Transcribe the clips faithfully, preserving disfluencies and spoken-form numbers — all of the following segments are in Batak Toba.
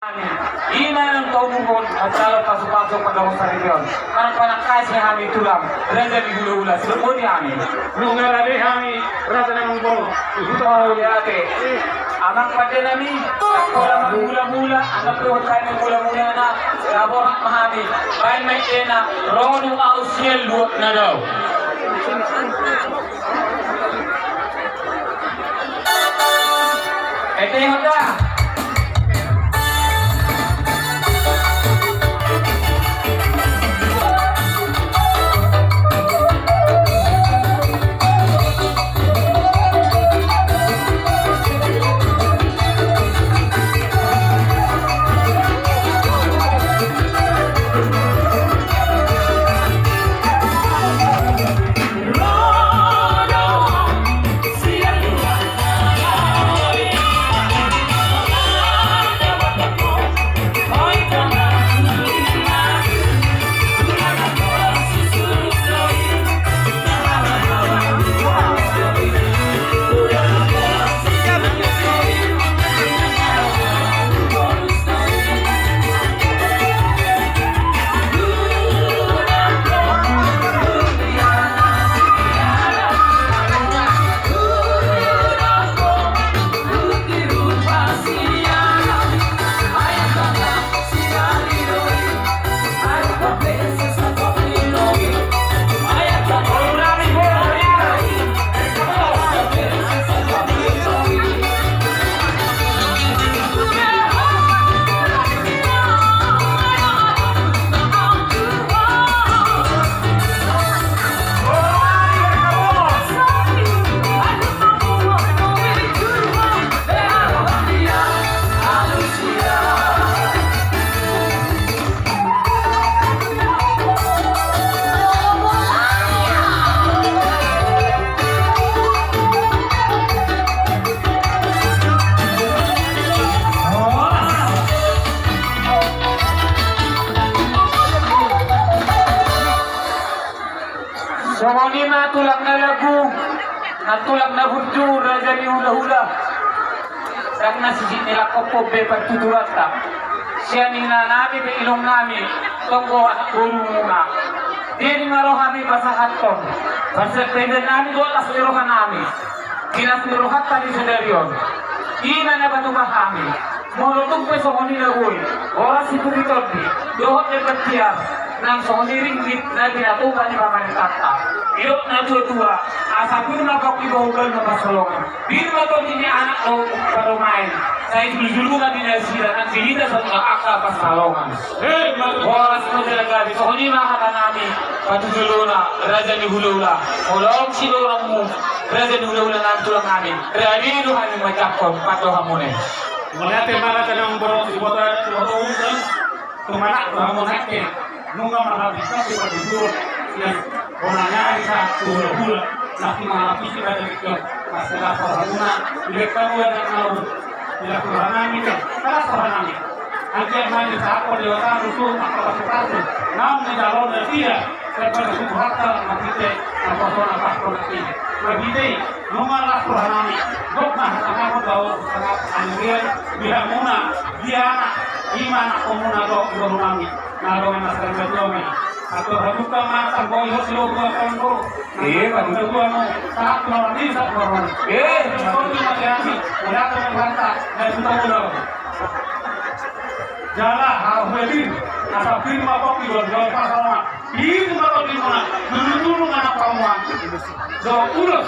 Ima naung tauduhon manjalo pasupasu pardongan saripeon. Marpanangkasi hami tulang, raja ni hulahula, sidok boti hami. Nunga rade hami, raja ni amangboru. Mauliate. Amang pande nami, pola manghulamula, amang dohot hami hulamulana, na borhat ma hami, baen ma endena, ro do ahu sian luat na dao. Ete, Honda. Songon i ma tulang na lagu, na tulang na burju, raja ni hulahula. Ndang na sisik ni langkok be partuturanta. Sian inanami pe inongnami, tonggo anak borumuna. Jadi ma rohami pasahathon. Pasahat pede nami dohot las ni rohanami. Di las ni rohanta di sadari on. Ima na patupa hami. Molo tung pe songon i na boi, horas siputitondi, dohot lemban tiar, nang songon i ringgit na pinatupa ni pamarentanta. Didok na tuatua, asa pir ma pongki bohobal ma pansalongan. Pir ma tondi ni anak dohot parumaen. Sai juljulu ma di nasida, nang di hita saluhutna angka pansalongan. Horas ma jala gabe, songon i ma hatanami, patujolo na, raja ni hulahula. Holong sidorongmu, raja ni hulahula nang tulang nami. Rade do hami manjangkon pandohanmuna i. Mauliate ma raja ni amangboru, siboto, siboto urusan. Tumangkok do hamu nangkin. Nunga marhabis na tu patujuron. Sian bona ni ari sahat tu hulahula. Nangkin marhabis na tu patujuron. Masih lapor hamuna. Dilek kamu ya nak mau. Dilek kamu hamuna. Salah paham nami. Anggiat ma disahaphon Debata rusul angka pasupasu naung dijalo nasida. Sian pasupasu Tuhanta marhite naposona paskon nangkin. Marhite i nunga las rohanami. Gok ma hasangapon dohot hasangap anirian di hamuna, di anak, ima anakkonmuna dohot boru nami. Na dongan na saur matua ma i. Atur haduka ma tamboi hot silobu angka boru. Iya, Pak. Sahat tu lawan diri, sahat tu lawan. Eh. Sahat tu lawan diri, sahat tu lawan. Udah, teman bangsa, dan kita udah. Jala, harus hadir. Asa pir ma pongki, jual, jual pasar, Mak. Pir ma pongki, Mak. Dulu-dulu, mana pamuan. Jauh ulos.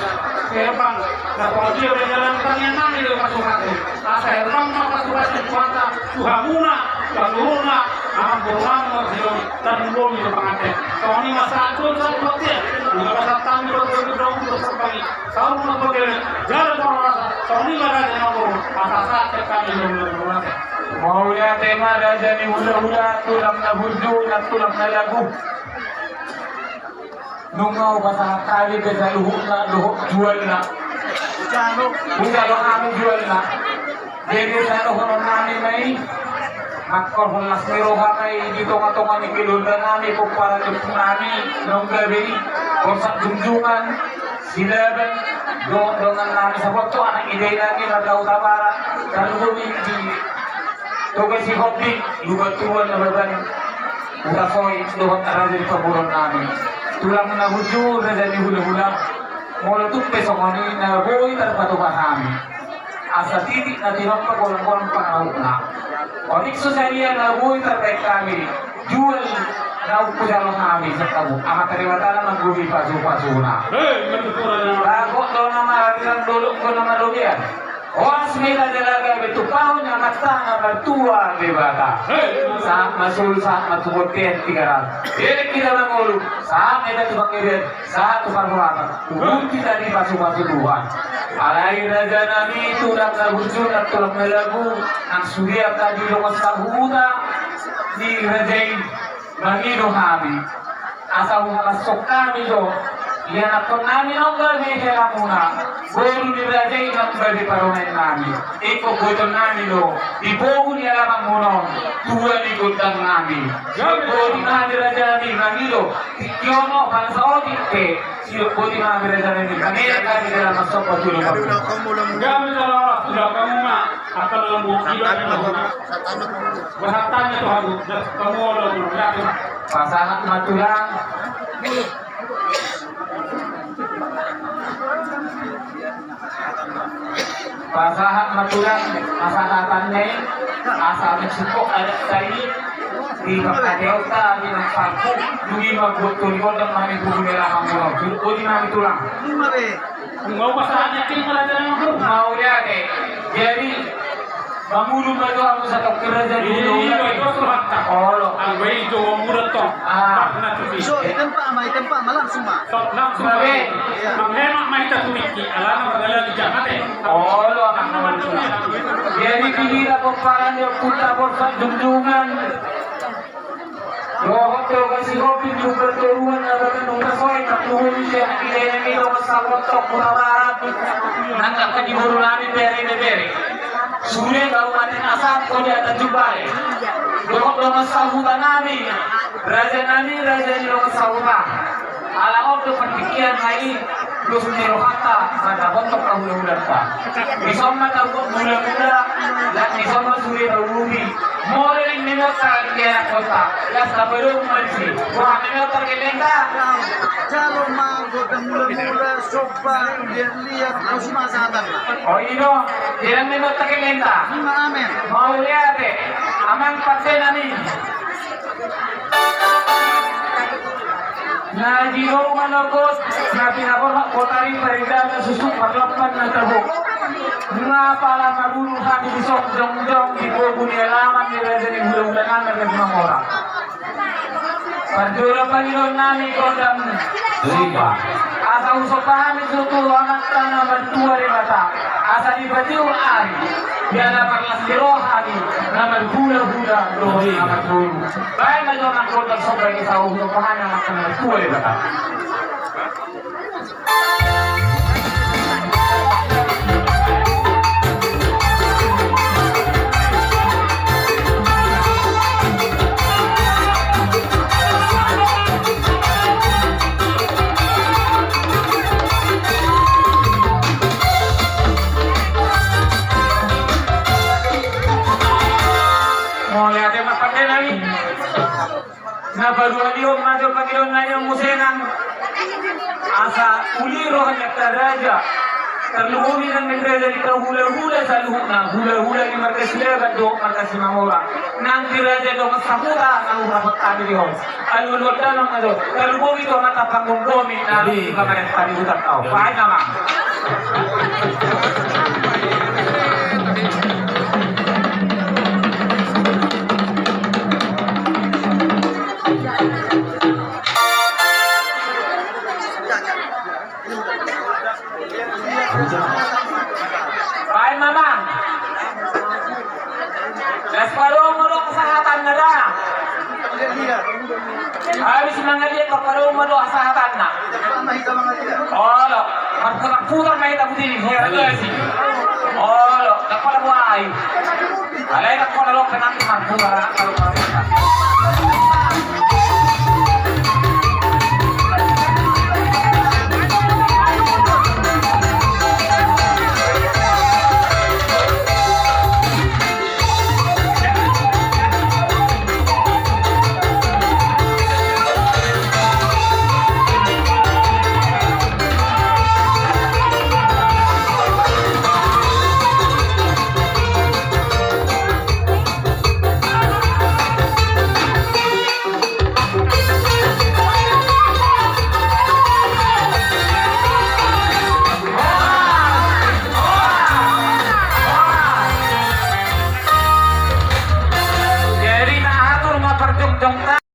Kebang. Nah, kalau dia berjalan, tanya nanya dia masuk hati. Asa erlang ma pasupasu Tuhanta tu hamuna, saluhutna, amangboru nami, tarlumobi tu panganten. Songon i ma sahat tu sahat tu dia. Nunga pasahat hami tu sahat tu sahat tu sahat tu sahat tu sahat tu sahat tu sahat tu. Sahat tu sahat tu sahat tu sahat tu. Songon i ma rade na boru, asa sahat tu hami tu sahat tu sahat tu. Mauliate ma raja ni hulahula, tulang na burju, nang tulang na lagu. Nunga hupasahat hami pe saluhutna dohot jualna. Hujalo hami jualna. Jadi saluhutna nami ma i. Mangkorhon las ni roha ma i di tonga-tonga ni keluarga nami, pomparan ni ompu nami, naung gabe i. Horas, Junjungan, Silaban, dohot dongan nami saboto, anak ni dainami, Marga Hutabara, tarlumobi di Toga Sihombing, Lumban Toruan, Nababan, Hutasoit dohot raja ni pamoruon nami. Tulang na burju, raja ni hulahula. Molo tung pe songon i na boi tarpatupa hami. Asa titik na tinompa, golanggolang pangarahutna. Otik so sadia na boi tarbaen hami. Jual na umhujalo hami sian hamu. Amanta Debata na manggohi pasupasuna. Hei, mantap, ora na. Bagot do na marariran, dolok do na marrobean. Horas ma hita jala gabe, tumpahon ni Amanta na martua Debata. Hei. Sahat ma solu, sahat ma tu bontean Tigaras. Elek hita mangolu, sahat ma hita tu panggabean, sahat tu parhorasan. Umur hita dipasupasu Tuhan. Alai raja nami, tulang na burju, tulang na lagu, nang sude angka di dongan sahuta ni raja i. Mangido hami, asa huhasongkon hami do, ianakhon nami nang gabe helamuna, boru ni raja i nang gabe parumaen nami, ingkon boto nami do, di pogu ni alamanmuna on, tua ni gondang nami. Boru nami raja nami, mangido, tingki on, bangso otik pe, sidok boru nami raja nami, mangido hami dalam masompa tu Tuhan. Kami telah sudah kamu mak, asal dalam bukti. Pasahat ma tulang. Pasahat ma tulang, pasahatanna i, asa mensukok adat tadi, di pangkataion ta, di nang pangku, di ma buat toni gondang, mani buku merah, mangurau. Boti ma tulang. Mau pasahatna, kira-kira mau lihat, eh. Jadi, Mangulu ma jo hamu sahat tu raja ni hulahula. Olo. Anggo i jo mangulu tong. Ah. So, itempa ma, itempa ma, langsung ma. Langsung ma. Manghemat ma hita tu tingki, alana mardalan di jahat, eh. Olo. Jadi, di hita pomparan ni ompunta Borsak Junjungan. Dohot Toga Sihombing, Lumban Toruan, Nababan, Hutasoit, Tampubolon, Siahaan, Idaeng, Idaeng, Sabotok, Hutabarat, nang angka di boru nami, bere, bebere. Sude Kabupaten Asam, Kodia, Tanjung Balai. Dohot dongan sahuta nami, raja nami, raja ni dongan sahuta. Ala on do partingkian na i, dos ni rohanta, mandapothon hahulahulanta. Dison ma tabuat hulahula, lan dison ma sude taurupi. Molo leleng memang targena kota, las tapadomu ma disi. Wah, memang targena ta. Jalo ma anggo hulahula, somba, liat-liat, terus ma sahatan. Oh, i do, leleng memang targena ta. Ima, amen. Mauliate, amang pande nami. Na didok ma na got, na pinaborhat botari, paridana susuk, parlopan na tabo. Nga pala mabulu hami dison jongjong di pogu ni alaman ni raja ni hulahula nami, raja Mamora. Parjolo pangidoan nami gondang somba. Asa husomba hami tu anakta na martua Debata. Asa dipatiur ari. Jala marlas ni roha hami na marhulahula dohot na marboru. Baen ma jo nang gondang somba i, asa husomba hami anakta na martua Debata. Mauliate ma pande nami. Na paduahon ma jo pangidoan nami on muse nang. Asa uli roha ni angka raja. Tarlumobi nang raja ni hahulahula saluhutna. Hulahula ni marga Silaban dohot marga Simamora. Nang di raja dongan sahuta na hurapot hami dison. Alualuhon damang ma jo. Tarlumobi tu amanta panggomgomi na di pamarenta di hutanta on. Baen ma. Baen ma, Bang. Las padomu do hasahatanna da. Habis mangaliat, padomu do hasahatanna. Olo, marputarputar ma hita putini, hera gasi. Olo, ndang pola buai. Alai ndang pola lope nanti marputar, ah, kalau marputar.